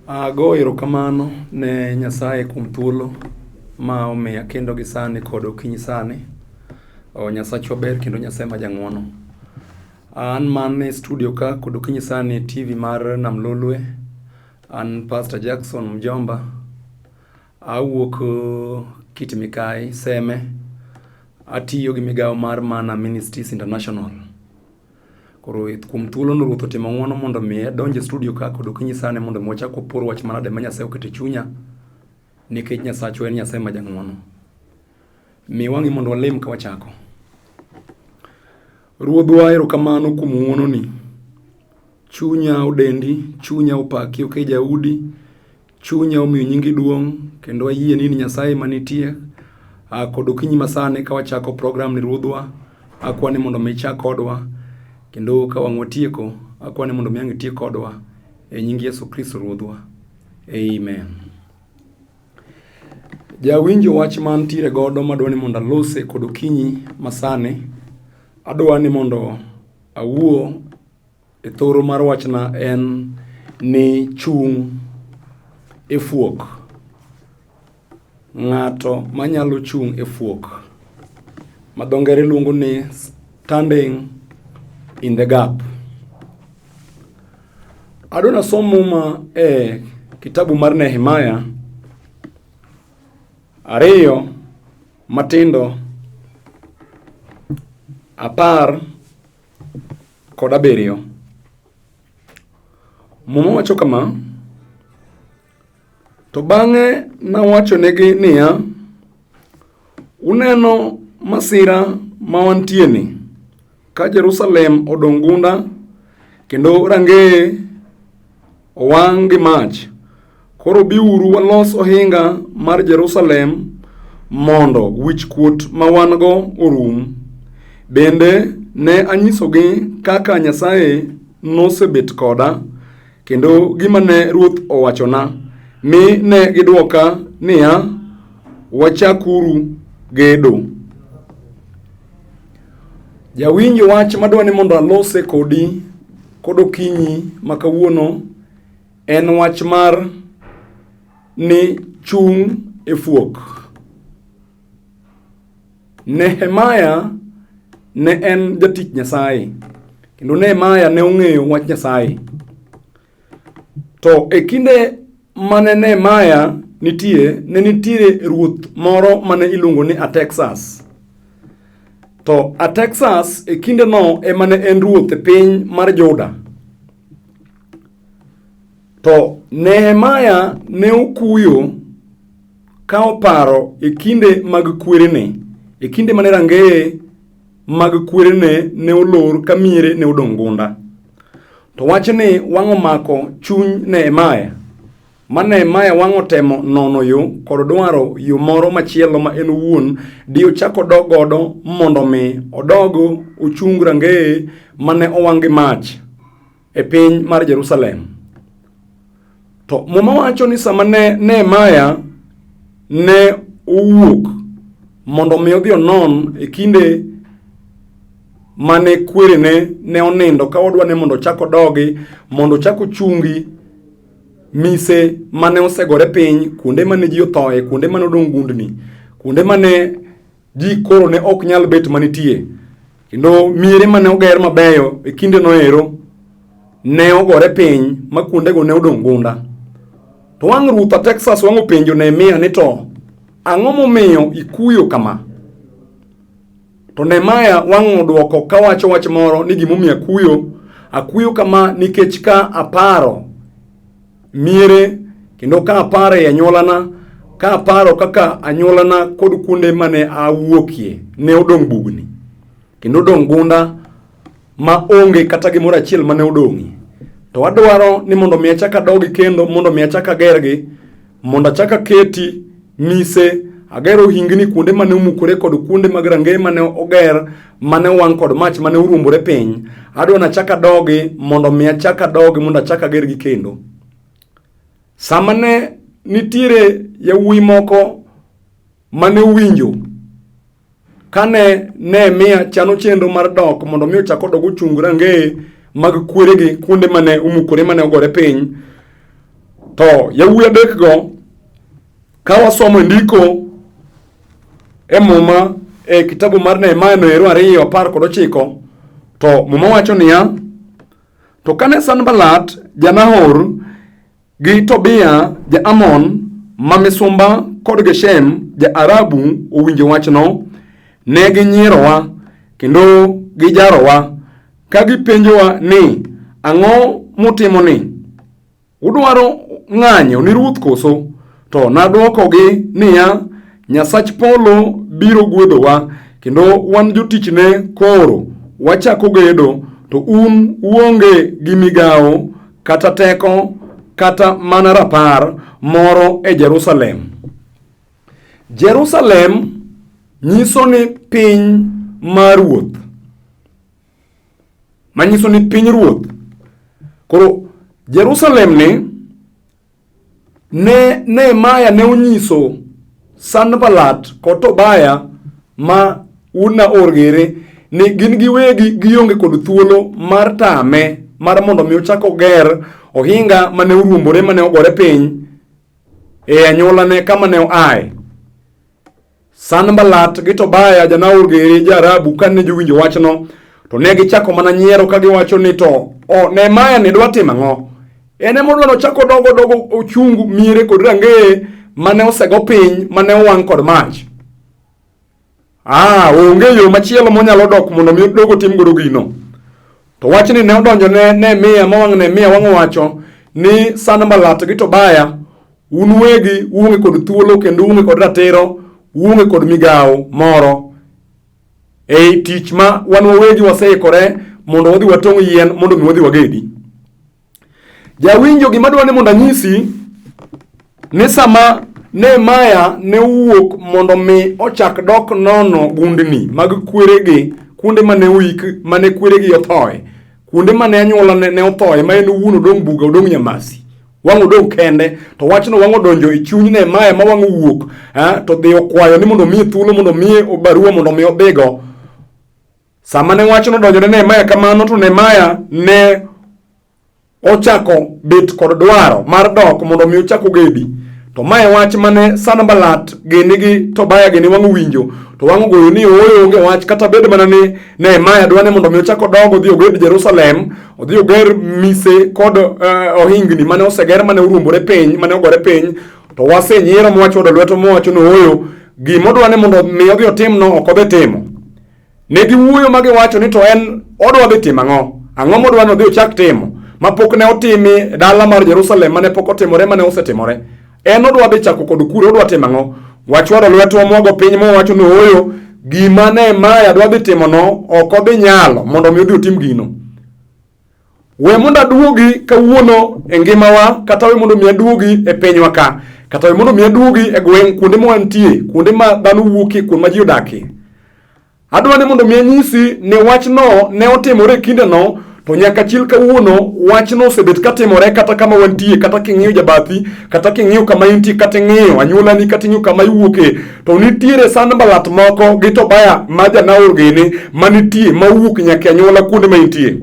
Ago erokamano ne Nyasaye kuom thuolo ma omiya kendo gi sani kod okinyi sani. O, Nyasachwa ber kendo Nyasaye ma jang'uono. An man e studio ka kod okinyi sani e TV mar Nam Lolwe. An Pastor Jackson Mjomba. Awuok Kit Mikayi, Seme. Atiyo gi migawo mar Mana Ministries International. Koro kuom thuolono Ruoth otimo ng'wono mondo mi adonj e studio ka kod okinyi sani mondo mi wachak wapor wach manade ma Nyasaye oketo e chunya nikech Nyasachwa en Nyasaye ma jang'wono. Mi wang'i mondo walem ka wachako. Ruodhwa erokamano kuom ng'wononi. Chunya odendi, chunya opaki ok jaudi. Chunya omiyo nyingi duong' kendo ayie ni in Nyasaye manitie. Kod okinyi masani ka wachako program ni Ruodhwa, akwa ni mondo mi ichak kodwa kendo ka wang' watieko, akwa ni mondo mi ang' itiek kodwa e nying Yesu Kristo Ruodhwa. Amen. Jawinjo wach mantiere godo madwa ni mondo alose kod okinyi masani, adwa ni mondo awuo E thoro mar wachna en ni chung' e fuok. Ng'ato manyalo chung' e fuok ma dho ngere luongo ni standing in the gap. Adwa nasom muma e kitabu mar Nehemia 2 matindo 17. Muma wacho kama, to bang'e nawachonegi niya, uneno masira ma wantieni, ka Jerusalem odong' gunda kendo rangeye owang' gi mach. Koro biuru walos ohinga mar Jerusalem mondo wichkuot ma wan-go orum. Bende ne anyisogi kaka Nyasaye nosebet koda kendo gima ne Ruoth owachona, mi ne gidwoka niya, wachakuru gedo. Jawinj wach madwa ni mondo alose kodi kod okinyi ma kawuono en wach mar ni chung' e fuok. Nehemia ne en jatich Nyasaye kendo Nehemia ne ong'eyo wach Nyasaye. To e kinde mane Nehemia nitie, ne nitiere ruoth moro mane iluongo ni Artaxerxes. To Artaxerxes e kindeno ema ne en ruoth e piny mar Juda. To Nehemia ne okuyo ka oparo e kinde mag kwerene, e kinde mane rangeye mag kwerene ne olor ka miere ne odong' gunda. To wachni wang' omako chuny Nehemia, ma Nehemia wang' otemo nono yo kod dwaro yo moro machielo ma en owuon di ochak odog godo mondo mi odog ochung rangeye mane owang' gi mach e piny mar Jerusalem. To Muma wacho ni sama ne Nehemia ne owuok mondo mi odhi onon e kinde mane kwerene ne onindo ka odwa ni mondo ochak odogi mondo ochak ochungi mise mane osegore piny, kuonde mane ji othoe, kuonde mane odong' gundni, kuonde mane ji koro ne ok nyal bet manitie, kendo miere mane oger mabeyo e kinde no ero ne ogore piny ma kuondego ne odong' gunda. To wang' ruoth Artaxerxes wang' openjo Nehemia ni to ang'o momiyo ikuyo kama? To Nehemia wang' odwoko kawacho wach moro ni gimomiyo akuyo, akuyo kama nikech ka aparo miere kendo ka aparo e anyuolana, ka aparo kaka anyuolana kod kuonde mane awuokie ne odong' bugni kendo odong' gunda ma onge kata gimoro achiel mane odong'ie. To adwaro ni mondo mi achak adogi kendo mondo mi achak agergi, mondo achak aketi mise, ager ohingni kuonde mane omukore kod kuonde mag rangeye mane oger mane owang' kod mach mane oruombore piny. Adwa ni achak adogi mondo mi achak adogi mondo achak agergi kendo. Sama ne nitiere yawuoyi moko mane owinjo Kane Nehemia chano chenro mar dok mondo mi ochak odog ochung rangeye mag kweregi kuonde mane omukore mane ogore piny, To yawuoyi adekgo ka wasomo e ndiko e Muma e kitabu mar Nehemia noero 2:19 to Muma wacho niya, to kane Sanbalat ja-Nahor gi Tobia ja-Amon ma misumba kod Geshem ja-Arabu owinjo wachno, ne ginyierowa kendo gijarowa ka gipenjowa ni, 'Ang'o mutimoni? Udwaro ng'anyo ni ruoth koso?' To nadwokogi niya, 'Nyasach polo biro gwedhowa, kendo wan jotichne koro wachako gedo, to un uonge gi migawo kata teko kata mana rapar moro e Jerusalem. Jerusalem nyiso ni piny mar ruoth, manyiso ni piny ruoth. Koro Jerusalem ni Ne Nehemia ne onyiso Sanbalat kod Tobaya ma wuod Naor gere ni gin giwegi gionge kod thuolo mar tame mar mondo mi ochak oger ohinga mane oruombore mane ogore piny e anyuolane kama ne oaye. Sanbalat gi Tobaya ja-Naor giri ja-Arabu kane giwinjo wachno to ne gichako mana nyiero ka giwacho ni to o Nehemia ni dwa timo ang'o? En ema odwa nochak odogo dogo ochung miere kod rangeye mane osego piny mane owang' kod mach. Ah, onge yo machielo monyalo dok mondo mi odog otim godo gino. To wachni ne odonjo ne Nehemia ma wang' Nehemia wang' owacho ni Sanbalat gi Tobaya Un uwegi uonge kod thuolo kendo uonge kod ratiro, uonge kod migawo moro ei tich ma wan wawegi waseikore mondo wadhi watong' yien mondo mi wadhi wagedi. Jawinjo, gima adwa ni mondo anyisi ni sama Nehemia ne owuok mondo mi ochak dok nono gundni mag kweregi, kuonde mane oik, mane kweregi othoe, kuonde mane anyuola ne othoe, ma en owuon odong' buga, odong' Nyamasi. Wang' odong' kende to wachno wang' odonjo e chuny Nehemia ma wang' owuok to dhi okwayo ni mondo omiye thuolo mondo omiye barua mondo omi odhigo. Sama ne wachno odonjo ne Nehemia kamano to Nehemia ne ochako bet kod dwaro mar dok mondo omi ochak ogedi. To mae wach mane Sanbalat gini gi Tobaya gini wang' owinjo to wang' ogoyo ni ooyo onge wach kata bed mana ni Nehemia dwa ni mondo mi ochak odog odhi oged Jerusalem, odhi oger mise kod ohingni mane oseger mane oruombore piny, mane ogore piny, to wasenyiero mwachwado lweto mwawacho ni ooyo, gima odwa ni mondo mi odhi otimno ok odhi timo. Ne giwuoyo ma giwacho ni to en odwa dhi timo ang'o? Ang'o modwa ni odhi ochak timo ma pok ne otimi e dala mar Jerusalem mane pok otimore mane osetimore? En odwa dhi chako kod kure, odwa timo ang'o? Wachwado lwetwa mwago piny mwawacho ni ooyo, gima Nehemia dwa dhi timono ok odhi nyalo mondo mi odhi otim gino. We mondo aduogi kawuono e ngimawa, kata we mondo mi aduogi e pinywa ka, kata we mondo mi aduogi e gweng' kuonde ma wantie, kuonde ma dhano wuokie, kuonde ma ji odakie. Adwa ni mondo mi anyisi ni wachno ne otimore e kindeno to nyaka chil kawuono wachno osebet katimore kata kama wantie, kata king'iyo jabathi, kata king'iyo kama intie, kata ing'iyo anyuolani, kata ing'iyo kama iwuoke, to nitiere Sanbalat moko gi Tobaya ma janaur gini manitie mawuok nyaka e anyuola kuonde ma intie.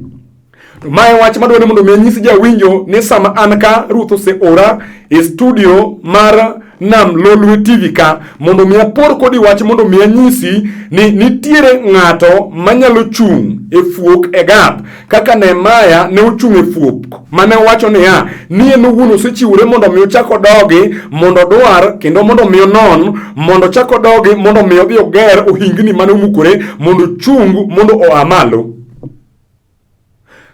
To mae wach madwa ni mondo mi anyis jawinjo ni sama an ka Ruoth oseora e studio mar Nam Lolwe TV ka mondo mi apor kodi wach mondo mi anyisi ni nitiere ng'ato manyalo chung' e fuok e gap kaka Nehemia ne ochung' e fuok mane owacho niya ni en owuon osechiwore mondo mi ochak odogi mondo odwar kendo mondo mi onon mondo ochak odogi mondo mi odhi oger ohingni mane omukore mondo ochung' mondo oa malo.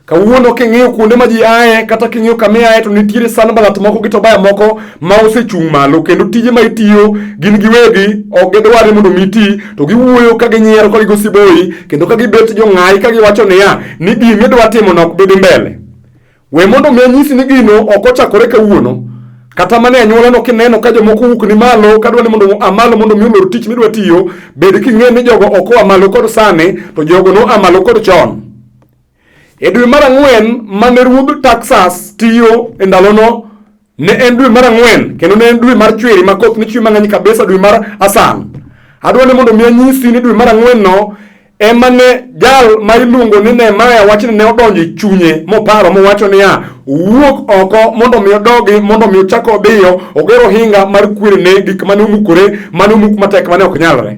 Kawuono king'iyo kuonde ma ji aye kata king'iyo kama iaye to nitiere Sanbalat moko gi Tobaya moko ma osechung' malo kendo tije ma itiyo gin giwegi ok gidwar ni mondo mi iti to giwuoyo ka ginyiero ka gigo siboi kendo ka gibet jong'ayi ka giwacho niya ni gima idwa timo no ok bi dhi mbele. We mondo mi anyisi ni gino ok ochakore kawuono. Kata mana e anyuolano kineno ka jomoko wuok ni malo kadwa ni mondo oa malo mondo mi olor tich midwa tiyo, bed king'e ni jogo ok oa malo kod sani, to jogo noa malo kod chon. E dwe mar ang'wen mane ruodh Taxas tiyo e ndalono, ne en dwe mar ang'wen kendo ne en dwe mar chwiri ma koth ne chwe mang'eny kabisa, dwe mar Asan. Adwa ni mondo mi anyisi ni dwe mar ang'wen no Ema ne jal ma iluongo ni Nehemia wachni ne odonjo e chunye moparo mowacho niya, wuok oko mondo mi odogi mondo mi ochak odhiyo oger ohinga mar kwerene gik mane omukore mane omuk matek mane ok nyalre.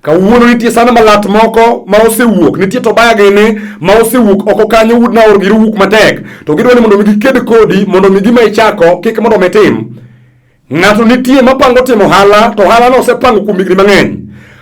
Kawuono nitie Sanbalat moko ma osewuok, nitie Tobaya gini ma osewuok oko kanyo wuod Naor giri wuok matek, to gidwa ni mondo mi giked kodi mondo mi gima ichako kik mondo mi tim. Ng'ato nitie mapango timo ohala to ohalano osepango kuom higni mang'eny.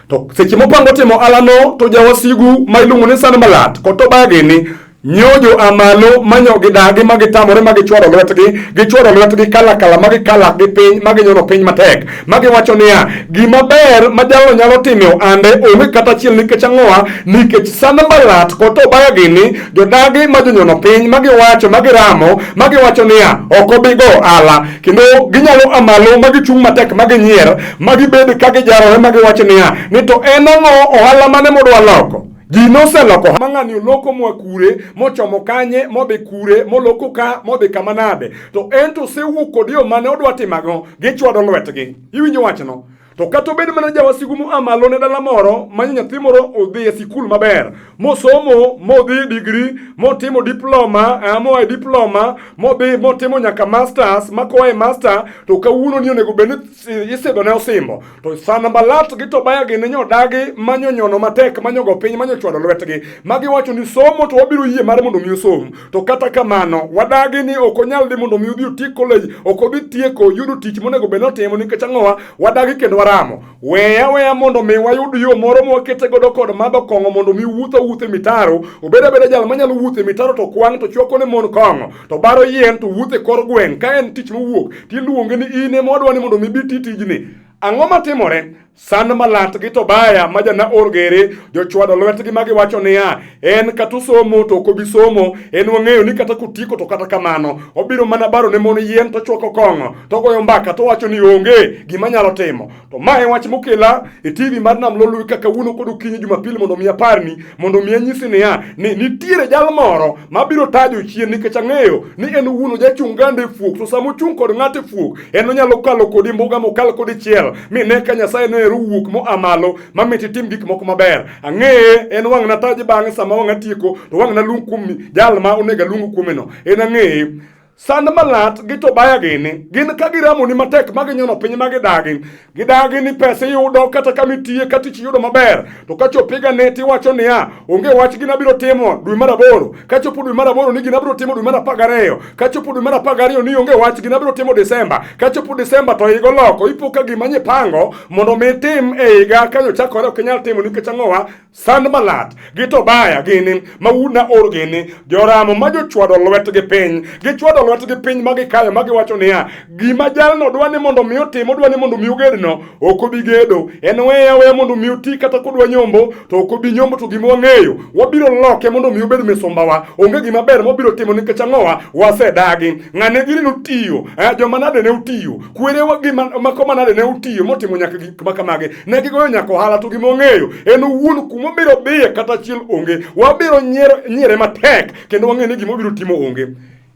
To seche mopango timo ohalano to jawasigu ma iluongo ni Sanbalat kod Tobaya gini nyojo a malo manyo gidagi ma gitamore ma gichwado lwetgi gichwado lwetgi kalakala ma gikalak gi piny ma ginyono piny matek ma giwacho niya gima ber ma jalno nyalo timo e ohande onge kata achiel nikech ang'owa nikech Sanbalat kod Tobaya gini jodagi ma jonyono piny ma giwacho ma giramo ma giwacho niya ok obi go ohala kendo ginyalo a malo ma gichung' matek ma ginyier ma gibed ka gijarore ma giwacho niya ni to en ang'o ohala mane modwa loko ji noseloko ma ng'ani oloko moa kure mochomo kanye modhi kure moloko ka modhi kama nade to en to osewuok kod yo mane odwa timo ang'o gichwado lwetgi iwinjo wachno To kata obed mana jawasigu moa malo ne dala moro manyo nyathi moro odhi e sikul maber mosomo modhi digri motimo diploma moa e diploma modhi motimo nyaka masters ma koa e master to kawuono ni onego bed ni isidho ne osimbo to Sanbalat gi Tobaya gini nyodagi manyo nyono matek manyo go piny manyo chwado lwetgi ma giwacho ni somo to wabiro yie mar mondo mi osom To kata kamano, wadagi ni ok onyal dhi mondo mi odhi otiek college, ok odhi tieko yudo tich monego bed ni otimo nikech ang'owa, wadagi kendo waramo. Weya weya mondo mi wayud yo moro mwakete godo kod madho kong'o mondo mi wuoth awuoth e mitaro, obed abeda jal manyalo wuotho e mitaro to kwang' to chwako ne mon kong'o, to baro yien to wuotho e kor gweng' ka en tich mowuok tiluonge ni in ema wadwa ni mondo mi bi ti tijni. Ang'o matimore? Sanbalat gi Tobaya ma janaor gere jochwado lwetgi ma giwacho niya, en kata osomo to ok obi somo, en wang'eyo ni kata kotieko to kata kamano obiro mana baro ne mon yien to chwako kong'o to goyo mbaka to wacho ni onge gima nyalo timo. To ma e wach mokela e TV mar Nam Lolwe kaka kawuono kod okinyi Jumapili mondo mi aparni, mondo mi anyisi niya, ni nitiere jal moro mabiro tajo chien nikech ang'eyo ni en owuon ojachung' gande e fuok to sama ochung' kod ng'ato e fuok en onyalo kalo kodi mbuga mokal kodi chiel mi ne ka Nyasaye nohero wuok moa malo ma mit itim gik moko maber. Ang'eye en wang' nataji bang'e sama wang' atieko to wang' naluong kuom jal ma onego aluong kuomeno. En ang'eye. Sanbalat gi Tobaya gini gin ka giramoni matek ma ginyono piny ma gidagi gidagi ni pesa iyudo kata kama itiye ka tich iyudo maber to ka chopo higa ne tiwacho niya onge wach gina biro timo dwe mar aboro ka chopo dwe mar aboro ni gina biro timo dwe mar 12 ka chopo dwe mar 12 ni onge wach gina biro timo Desemba ka chopo Desemba to higa oloko ipo ka gima nyipango mondo mi itim e higa kanyo chakore ok inyal timo nikech ang'owa Sanbalat gi Tobaya gini ma wuod Naor gini joramo ma jochwado lwetgi piny gichwado lwetgi piny ma gikayo ma giwacho niya gima jalno dwa ni mondo mi otim odwa ni mondo mi ogedno ok obi gedo en weye aweya mondo mi oti kata kodwa nyombo to ok obi nyombo to gima wang'eyo wabiro loke mondo mi obed misumbawa onge gima ber mobiro timo nikech ang'owa wasedagi ng'ane giri notiyo joma nade ne otiyo kwerewa gi mako manade ne otiyo motimo nyaka gik ma kamagi ne gigoyo nyaka ohala to gima ong'eyo en owuon kuma obiro dhiye kata achiel onge wabiro nyiere matek kendo wang'eyo ni gima obiro timo onge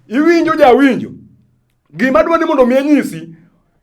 iwinjo jawinjo gima dwa ni mondo mi anyisi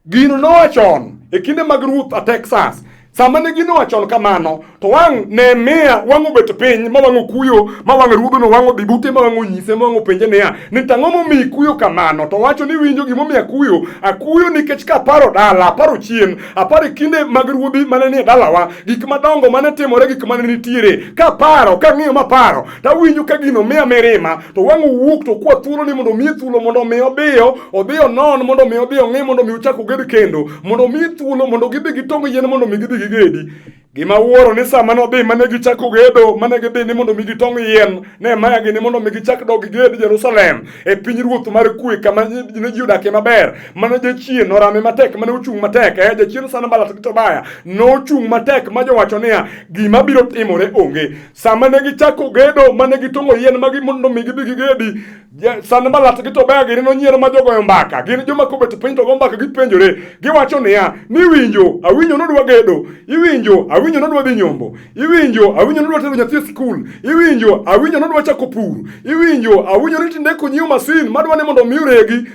gino noa chon e kinde mag ruoth a Texas sama ne gino chon kamano to wang' Nehemia wang' obet piny ma wang' okuyo ma wang' ruodhno wang' odhi bute ma wang' onyise ma wang' openje niya ni tang'o momiyi kuyo kamano to wacho ni winjo gimomiyo akuyo akuyo nikech kaparo dala aparo chien aparo kinde mag ruodhi mane nie dalawa gik madongo mane timore gik mane nitiere kaparo kang'iyo maparo tawinjo ka gino miya mirima to wang' owuok to kwa thuolo ni mondo omiye thuolo mondo omi obiyo odhi onon mondo omi odhi ong'i mondo omi ochak oged kendo mondo omiye thuolo mondo gidhi gitong' yien mondo omi gidhi gigedi. Gima wuoro ni sama nodhi mane gichako gedo mane gidhi ni mondo mi gitong' yien Nehemaya gini mondo mi gichak dog giged Jerusalem e piny ruoth mar kwe kama ne ji odakie maber mane jachien orame matek mane ochung' matek jachien Sanbalat gi Tobaya nochung' matek ma jowacho niya gima biro timore onge. Sama ne gichako gedo mane gitong'o yien magi mondo mi gidhi gigedi, Sanbalat gi Tobaya gini nonyiero ma jogoyo mbaka. Gin joma kobet piny to go mbaka gipenjore. Giwacho niya, niwinjo, awinjo nodwa gedo, iwinjo, awinjo nodwa dhi nyombo, iwinjo, awinjo nodwa tero nyathi e skul, iwinjo, awinjo nodwa chako pur, iwinjo, awinjo ni tinde konyiewo masin madwa ni mondo mi oregi.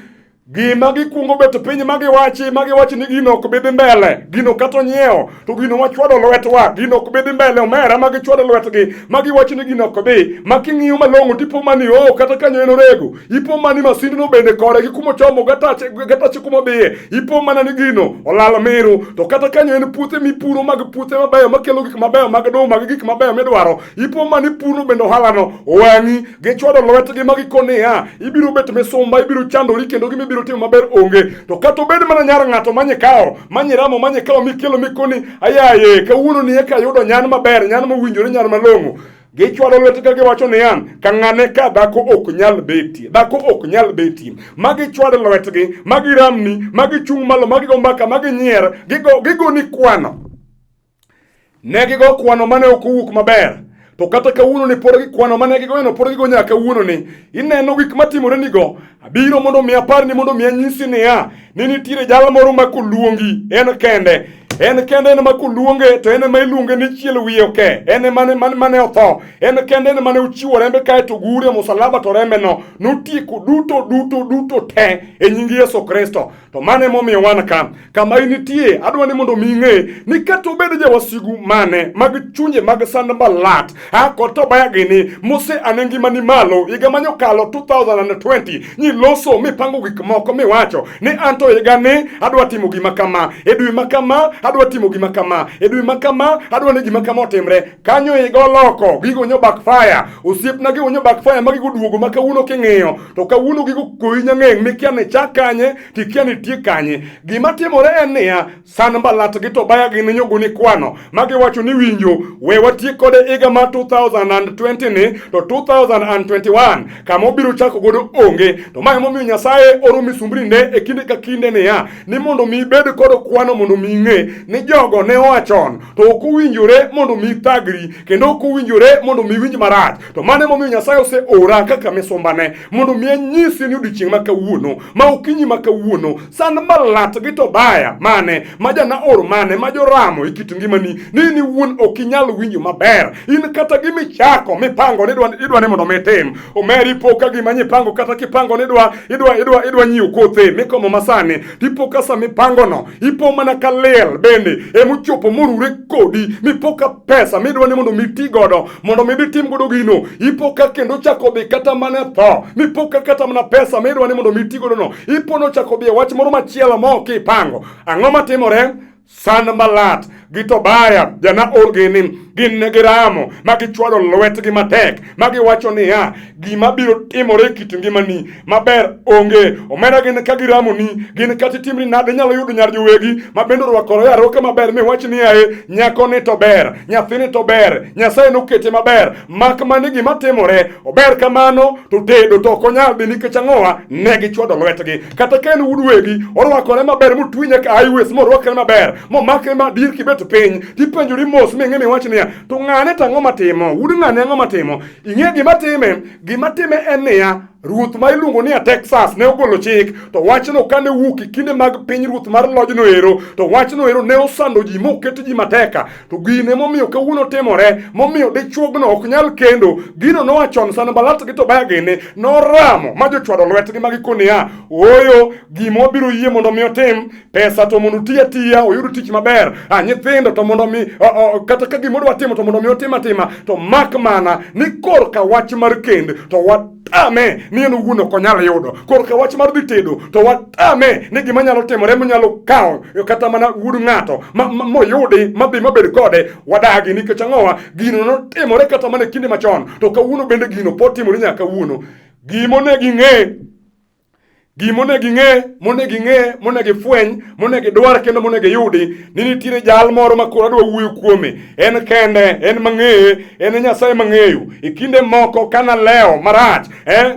Gima gikwongo bet piny ma giwachi ma giwachi ni gino ok bi dhi mbele, gino kata onyiewo to gino wachwado lwetwa, gino ok bi dhi mbele omera ma gichwado lwetgi ma giwacho ni gino ok dhi, ma king'iyo malong'o tipo mani o kata kanyo en orego, ipo mani masindno bende kore gi kuma ochomo gatache gatache kuma odhiye, ipo mana ni gino olal miru, to kata kanyo en puothe mipuro mag puothe mabeyo makelo gik mabeyo mag duma gi gik mabeyo midwaro, ipo mani purno bende ohalano owang'i. Gichwado lwetgi ma giko niya, ibiro bet misumba, ibiro chandori kendo gima ibiro timo maber onge. To kata obed mana nyar ng'ato manyikawo, manyiramo, manyikawo mikelo mikoni, ayaye, kawuono ni eka ayudo nyan maber, nyan mowinjore, nyan malong'o. Gichwalo lwetgi ka giwacho niya, ka ng'ane ka dhako ok nyal betie, dhako ok nyal betie. Ma gichwalo lwetgi, ma giramni, ma gichung' malo, ma gigo mbaka, ma ginyier, gigo gigoni kwano. Ne gigo kwano mane ok owuok maber. To kata kawuono ni pod gikwano mane gigoyono pod gigo nyaka kawuono ni. Ineno gik matimore nigo. Abiro mondo mi aparni mondo mi anyisi niya, ni nitiere jal moro ma koluongi en kende. En kende en ma koluonge to en ema iluonge ni chiel wiye oke. En ema mane, mane, mane otho. En kende en mane ochiwo rembe kae to gure musalaba to rembe no notieko duto duto duto te e nying Yesu Kristo. To mano emomiyo wan ka. Kama initie, adwa ni mondo mi ing'e ni kata obed jawasigu mane mag chunje mag Sanbalat a kod Tobaya gini mose ane ngimani malo higa mane okalo 2020 nyiloso mipango gik moko miwacho ni anto higa ni adwa timo gima kama, e dwe ma kama adwa timo gima kama, e dwe ma kama adwa ni gima kama otimre. Kanyo higa oloko, gigo nyo backfire. Osiepna gigo nyo backfire ma gigo duogo ma kawuono king'iyo to kawuono gigo koyi nyang'eng' mikia ni chak kanye tikia ni tiek kanye. Gima timore en niya, Sanbalat gi Tobaya gin nyogo ni kwano ma giwacho ni winjo we watiek kode higa mar 2020 ni to 2021 kama obiro chako godo onge. To ma emomiyo Nyasaye oro misumbni ne e kinde ka kinde niya ni mondo mi ibed kod kwano mondo mi ing'e ni jogo ne oa chon to ok owinjore mondo mi ithagri kendo ok owinjore mondo mi iwinj marach. To mano emomiyo Nyasaye oseora kaka misumbane mondo mi anyisi ni odiechieng' ma kawuono ma okinyi ma kawuono Sanbalat gi Tobaya mane ma janaor mane ma joramo e kit ngimani ni in iwuon ok inyal winjo maber in kata gima ichako mipango ni idwa ni mondo mi itim omeri ipo ka gima nyipango kata kipango ni idwa idwa idwa idwa nyiewo kothe mikomo masani tipo ka sama ipangono ipo mana ka liel bende emochopo morure kodi mipo ka pesa midwa ni mondo mi iti godo mondo mi ditim godo gino ipo ka kendo chako dhi kata mana tho mipo ka kata mana pesa midwa ni mondo mi iti godo no ipo nochako dhi e wach moro machielo ma ok ipango. Ang'o matimore? Sanbalat gi Tobaya janaor gini gin ne giramo ma gichwalo lwetgi matek ma giwacho niya, gima biro timore e kit ngimani maber onge. Omera gin ka giramoni, gin kata itimri nade inyalo yudo nyar jowegi ma bende orwakore arwaka maber miwach niya, e nyakoni to ber, nyathini to ber, Nyasaye nokete maber, mak mana gima timore ober kamano to tedo to ok onyal dhi nikech ang'owa ne gichwado lwetgi. Kata ka en wuod wegi orwakore maber motwe nyaka highways morwakre maber momakre madir kibet piny tipenjori mos ming'e miwach niya to ng'ane to ang'o matimo wuod ng'ane ang'o matimo ing'e gima time gima time en niya ruoth ma iluongo ni Texas ne ogolo chik to wachno kane wuok e kinde mag piny ruoth mar lojno ero to wachno ero ne osando ji moket ji mateka to gine momiyo kawuono timore momiyo dichuogno ok nyal kendo gino noa chon Sanbalat gi Tobaya gini noramo ma jochwado lwetgi ma giko niya ooyo gima wabiro yie mondo mi otim pesa to mondo oti atiya oyud tich maber a nyithindo to mondo mi kata ka gima odwa timo to mondo mi otim atima to mak mana ni korka wach mar kend to watame ni en owuon ok onyal yudo korka wach mar dhi tedo to watame ni gima nyalo timore monyalo kawo kata mana wuod ng'ato moyudi madhi mabed kode wadagi nikech ang'owa gino notimore kata mana e kinde machon to kawuono bende gino pod timore nyaka kawuono gima onego ing'e Gima onego ing'e, monego ing'e, monego ifweny, monego idwar kendo monego iyudi ni nitiere jal moro ma koro adwa wuoyo kuome. En kende, en mang'eye, en e Nyasaye mang'eyo. E kinde moko kana lewo marach,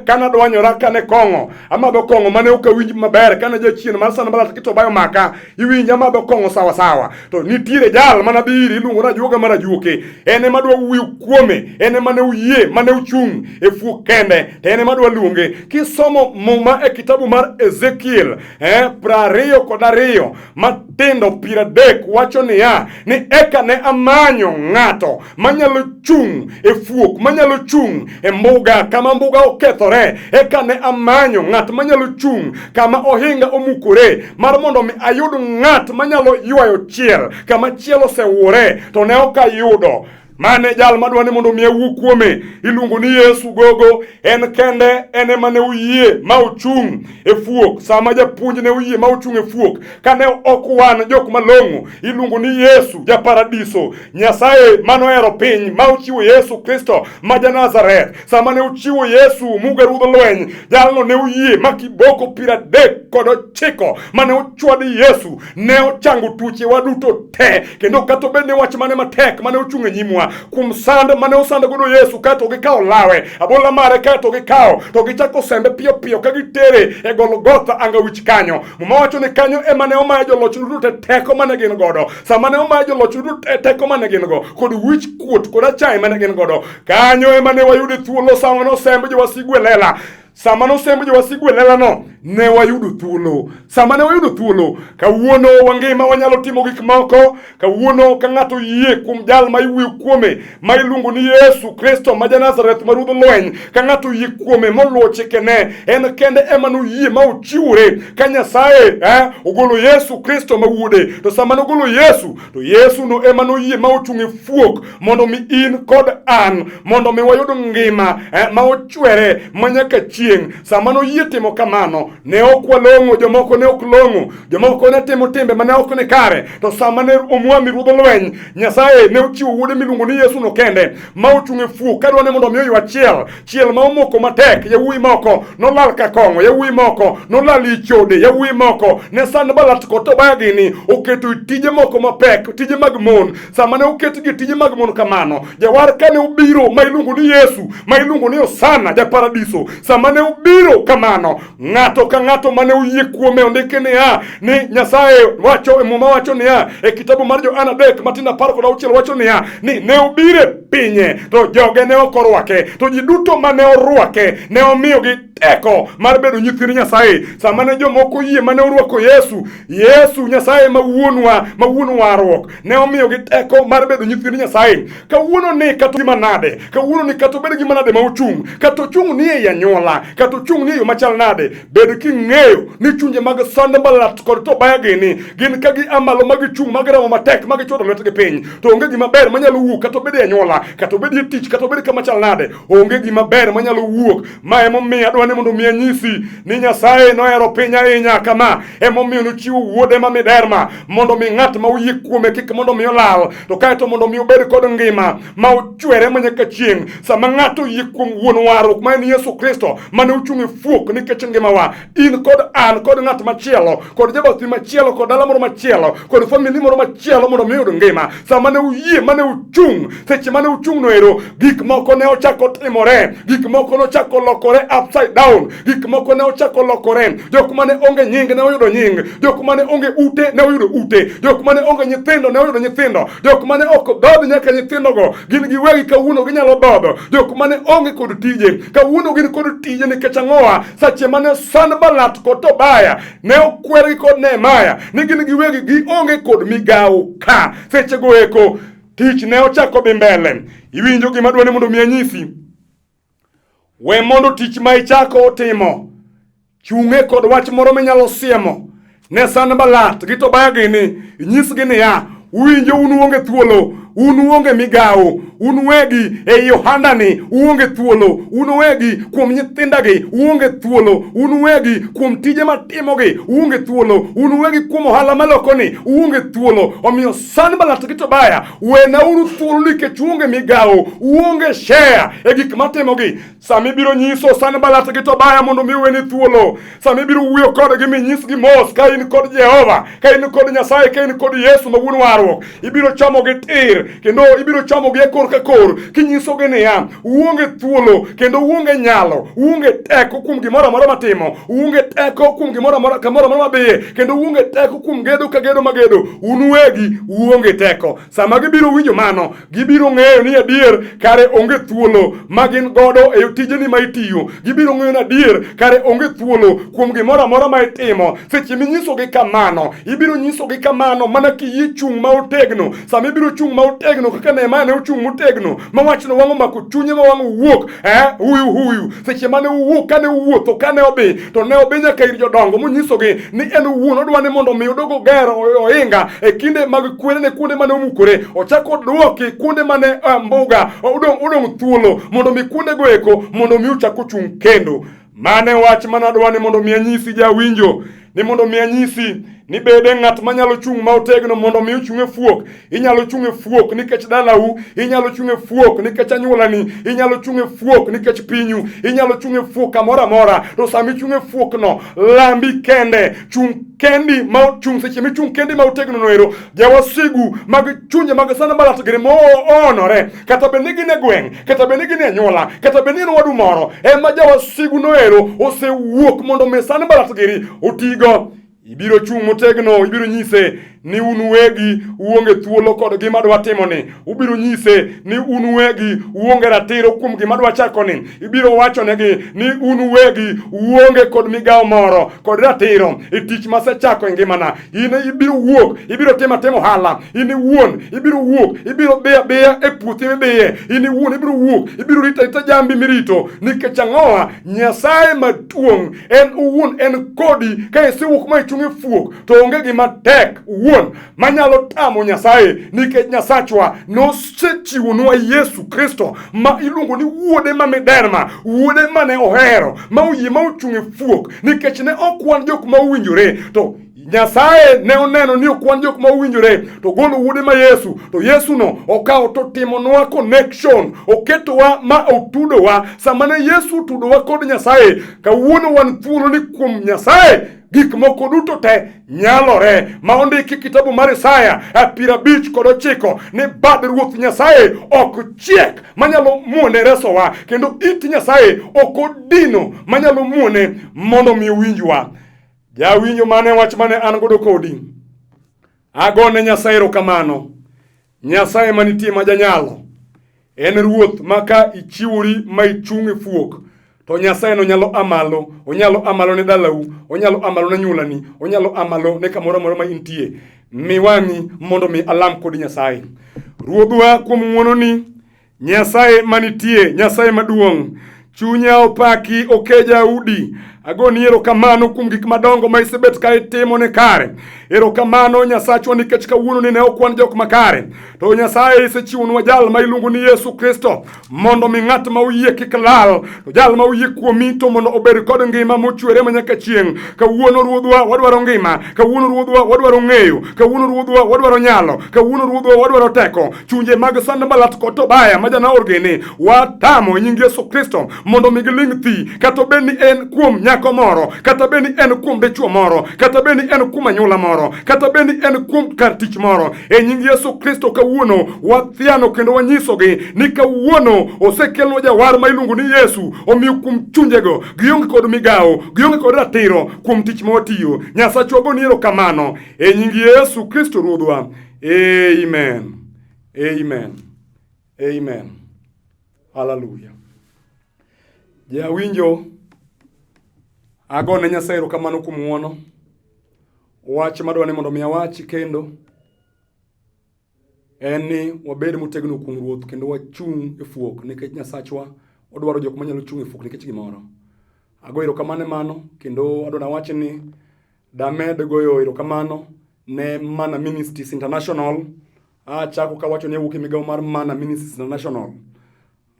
kana dwanyora kane kong'o, amadho kong'o mane ok awinj maber, kane jachien mar Sanbalat gi Tobaya omaka, iwinj amadho kong'o sawa sawa. To nitiere jal mana dhi iri iluongo ni ajuoga mar ajuoke. En ema adwa wuoyo kuome, en ema ne uyie, mane uchung' e fuok kende, to en ema adwa luonge. Kisomo Muma e kitabu mar Ezekiel 22 matindo 30 wacho niya ni eka ne amanyo ng'ato manyalo chung' e fuok, manyalo chung' e mbuga kama mbuga okethore. Eka ne amanyo ng'at manyalo chung' kama ohinga omukore, mar mondo mi ayud ng'at manyalo ywayo chiel kama chiel osewuore, to ne ok ayudo. Mane jal madwa ni mondo mi awuo kuome iluongo ni Yesu gogo. En kende en ema ne oyie ma ochung' e fuok sama japuonj ne oyie ma ochung' e fuok kane ok wan jok malong'o. Iluongo ni Yesu japaradiso, Nyasaye manohero piny ma ochiwo Yesu Kristo ma ja Nazareth. Sama ne ochiwo Yesu muga ruodh lweny, jalno ne oyie ma kiboko 39 mane ochwadi Yesu ne ochango tuochewa duto te, kendo kata obed ni wach mane matek mane ochung' e nyimwa kuom sand mane osand godo Yesu, kaeto gikawo lawe abola mare, kaeto gikawo to gichako sembe piyo piyo ka gitere e Golgotha anga wich kanyo. Muma wacho ni kanyo ema ne omayo joloch duto te teko mane gin godo. Sama ne omayo joloch duto te teko mane gin go kod wich kuot kod achaye mane gin godo, kanyo ema ne wayude thuolo sama nosemb jowasigu e lela. Sama nosemb jowasigu e lelano, ne wayudo thuolo. Sama ne wayudo thuolo, kawuono wangima wanyalo timo gik moko. Kawuono ka ng'ato yie kuom jal ma iwuoyo kuome, ma iluongo ni Yesu Kristo ma ja-Nazareth ma ruodh lweny, ka ng'ato oyie kuome moluwo chikene, en kende ema noyie ma ochiwore ka Nyasaye ogolo Yesu Kristo ma wuode. To sama nogolo Yesu, to Yesu no ema noyie ma ochung' e fuok mondo mi in kod an, mondo mi wayud ngima ma ochwere ma nyaka chieng'. Sama noyie timo kamano, ne ok walong'o, jomoko ne ok long'o, jomoko ne timo timbe ma ne ok ni kare. To sama ne omwami ruodh lweny, Nyasaye ne ochiwo wuode miluongo ni Yesu no kende ma ochung' e fuok kadwa ni mondo mi oywa chiel, chiel ma omoko matek. Yawuoyi moko nolal ka kong'o, yawuoyi moko nolal e chode, yawuoyi moko ne Sanbalat kod Tobaya gini oketo tije moko mapek, tije mag mon. Sama ne oketgi tije mag mon kamano, jawar kane obiro ma iluongo ni Yesu, ma iluongo ni Osana ja paradiso, sama ne obiro kamano, ng'ato ka ng'ato mane oyie kuome, ondiki niya ni Nyasaye wacho e Muma wacho niya e kitabu mar Johana 3:16 wacho niya ni ne obiro e pinye to joge ne ok orwake, to ji duto mane orwake ne omiyogi teko mar bedo nyithind Nyasaye. Sama ne jomoko oyie mane orwako Yesu, Yesu Nyasaye ma wuonwa, ma wuon warruok, ne omiyogi teko mar bedo nyithind Nyasaye. Kawuono ni kata gima nade, kawuono ni kata obed gima nade ma ochung', kata ochung' ni ei anyuola, kata ochung' ni e yo machal nade, bed king'eyo ni chunje mag Sanbalat kod Tobaya gini gin ka gi a malo ma gichung' ma giramo matek ma gichwado lwetgi piny, to onge gima ber manyalo wuok, kata obed e anyuola, kata obed e tich, kata obed kama chal nade, onge gima ber manyalo wuok. Ma emomiyo adwa ni mondo mi anyisi ni Nyasaye nohero piny ahinya kama, emomiyo nochiwo wuode ma miderma mondo mi ng'at ma oyie kuome kik mondo mi olal, to kaeto mondo mi obed kod ngima ma ochwere ma nyaka chieng'. Sama ng'ato oyie kuom wuon warruok ma en Yesu Kristo mane ochung' e fuok nikech ngimawa, in kod an kod ng'at machielo kod jabathi machielo kod dala moro machielo kod famili moro machielo mondo mi oyud ngima. Sama ne uyie mane uchung', seche mane uchung' no ero, gik moko ne ochako timore, gik moko nochako lokore upside down, gik moko ne ochako lokore. Jok mane onge nying ne oyudo nying, jok mane onge ute ne oyudo ute, jok mane onge nyithindo ne oyudo nyithindo, jok mane ok dhodh nyaka nyithindogo gin giwegi kawuono ginyalo dhodho, jok mane onge kod tije kawuono gin kod tije. Nikech ang'owa? Seche mane Sanbalat kod Tobaya ne okwergi kod Nehemaya ni gin giwegi gionge kod migawo ka, sechego eko tich ne ochako dhi mbele. Iwinjo gima adwa ni mondo mi anyisi? We mondo tich ma ichako timo chung'e kod wach moro minyalo siemo ne Sanbalat gi Tobaya gini, inyisgi niya, uwinjo un uonge thuolo, un uonge migawo, un wegi ei ohandani uonge thuolo, un wegi kuom nyithindagi uonge thuolo, un wegi kuom tije matimogi uonge thuolo, un wegi kuom ohala malokoni uonge thuolo. Omiyo Sanbalat gi Tobaya, wenauru thuolo nikech uonge migawo, uonge share e gik matimogi. Sama ibiro nyiso Sanbalat gi Tobaya mondo mi oweni thuolo, sama ibiro wuoyo kodgi minyisgi mos ka in kod Jehova, ka in kod Nyasaye, ka in kod Yesu ma wuon warruok, ibiro chomogi tir. mager kendo ibiro chomogi e kor ka kor kinyisogi niya, uonge thuolo kendo uonge nyalo, uonge teko kuom gimoro amora matimo, uonge teko kuom gimoro amora kamoro amora mabiye, kendo uonge teko kuom gedo ka gedo magedo, un uwegi uonge teko. Sama gibiro winjo mano, gibiro ng'eyo ni adier kare onge thuolo ma gin godo e tijeni ma itiyo. Gibiro ng'eyo ni adier kare onge thuolo kuom gimoro amora ma itimo. Seche minyisogi kamano, ibiro nyisogi kamano mana kiyie chung' ma otegno. Sama ibiro chung' ma otegno kaka Nehemia ne ochung' motegno, ma wachno wang' omako chunye ma wang' owuok, huyu huyu. Seche mane owuok, kane owuotho, kane odhi, to ne odhi nyaka ir jodongo monyisogi ni en owuon odwa ni mondo mi odog oger ohinga e kinde mag kwerene kuonde mane omukore, ochak odwoki kuonde mane mbuga odong' thuolo mondo mi kuondego eko mondo mi ochak ochung' kendo. Mane wach mane adwa ni mondo mi anyisi jawinjo, ni mondo mi anyisi ni bede ng'at manyalo chung' ma otegno mondo mi ochung' e fuok. Inyalo chung' e fuok nikech dalau, inyalo chung' e fuok nikech anyuolani, inyalo chung' e fuok nikech pinyu, inyalo chung' e fuok kamoro amora. To sama ichung' e fuok no, lambi kende, chung' kendi ma ochung' seche michung' kendi ma otegno no ero, jawasigu mag chunje mag Sanbalat gini moonore, kata bed ni gin e gweng', kata bed ni gin e anyuola, kata bed ni en wadu moro, ema jawasigu no ero osewuok mondo mi Sanbalat giri otigo. Ibiro chung' motegno, ibiro nyise ni un uwegi uonge thuolo kod gima dwa timoni. Ubiro nyise ni un uwegi uonge ratiro kuom gima dwa chakoni. Ibiro wachonegi ni un uwegi uonge kod migawo moro kod ratiro e tich masechako e ngimana. In ibiro wuok, ibiro timo atima ohala. In iwuon ibiro wuok, ibiro biyo abiya e puothi mibiye. In iwuon ibiro wuok, ibiro rito arita jambi mirito. Nikech ang'owa, Nyasaye maduong' en owuon en kodi. Ka isewuok ma ichung' e fuok to onge gima tek wuon manyalo tamo Nyasaye, nikech Nyasachwa nosechiwonwa Yesu Kristo ma iluongo ni wuode ma miderma, wuode mane ohero, ma oyie ma ochung' e fuok, nikech ne ok wan jok ma owinjore, to Nyasaye ne oneno ni ok wan jok ma owinjore, to golo wuode ma Yesu, to Yesu no okawo to timonwa connection, oketowa ma otudowa. Sama ne Yesu otudowa kod Nyasaye, kawuono wan thuolo ni kuom Nyasaye gik moko duto te nyalore, ma ondiki kitabu mar Isaya 59 ni bad Ruoth Nyasaye ok chiek manyalo muone resowa, kendo it Nyasaye ok odino manyalo muone mondo mi owinjwa. Jawinjo, mane wach mane an godo kodi. Agone Nyasaye erokamano. Nyasaye manitie ma janyalo. En ruoth ma ka ichiwori ma ichung' e fuok, to Nyasaye no nyalo a malo, onyalo a malo ne dalau, onyalo a malo ne anyuolani, onyalo a malo ne kamoro amora ma intie. Mi wang'i mondo mi alam kod Nyasaye. Ruodhwa, kuom ng'wononi, Nyasaye manitie, Nyasaye maduong', chunya opaki okeja udi. Agoni erokamano kuom gik madongo ma isebet ka itimo ne kare. Erokamano Nyasachwa nikech kawuono ni ne ok wan jok makare. To Nyasaye isechiwonwa jal ma iluongo ni Yesu Kristo mondo mi ng'at ma oyie kik lal, to jal ma oyie kuomi to mondo obed kod ngima mochwere ma nyaka chieng'. Kawuono Ruodhwa wadwaro ngima, kawuono Ruodhwa wadwaro ng'eyo, kawuono Ruodhwa wadwaro nyalo, kawuono Ruodhwa wadwaro teko. Chunje mag Sanbalat kod Tobaya ma janaor gini watamo e nying Yesu Kristo mondo mi giling' thi, kata obed ni en kuom nyako moro, kata bed ni en kuom dichwo moro, kata bed ni en kuom anyuola moro, kata bed ni en kuom kar tich moro. E nying Yesu Kristo kawuono wathiano kendo wanyisogi ni kawuono osekelnwa jawar ma iluongo ni Yesu, omiyo kuom chunjego gionge kod migawo, gionge kod ratiro kuom tich ma watiyo. Nyasachwa goni erokamano e nying Yesu Kristo Ruodhwa. Amen. Amen. Amen. Hallelujah. Jawinjo, agone Nyasaye erokamano kuom ng'wono. Wach madwa ni mondo mi awachi kendo en ni wabed motegno kuom Ruoth kendo wachung' e fuok nikech Nyasachwa odwaro jok manyalo chung' e fuok nikech gimoro. Ago erokamano e mano kendo adwa nawach ni damed goyo erokamano ne Mana Ministries International. Achako kawacho ni awuok e migawo mar Mana Ministries International.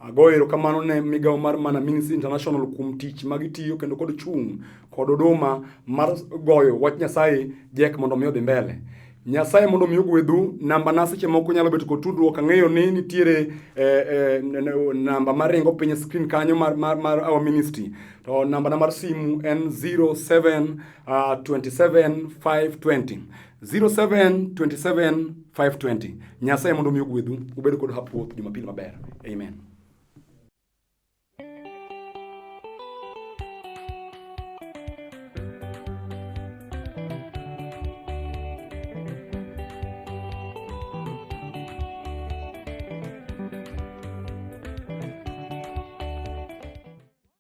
Agoyo erokamano ne migawo mar Mana Ministries International kuom tich ma gitiyo kendo kod chung' kod oduma mar goyo wach Nyasaye jek mondo mi odhi mbele. Nyasaye mondo mi ogwedhu. Namba na seche moko nyalo bet kod tudruok. Ang'eyo ni nitiere namba maringo piny e screen kanyo mar our ministry. To namba na mar simu en 07 27 520. 07 27 520. Nyasaye mondo omi ogwedhu, ubed kod hap wuoth Jumapil maber. Amen.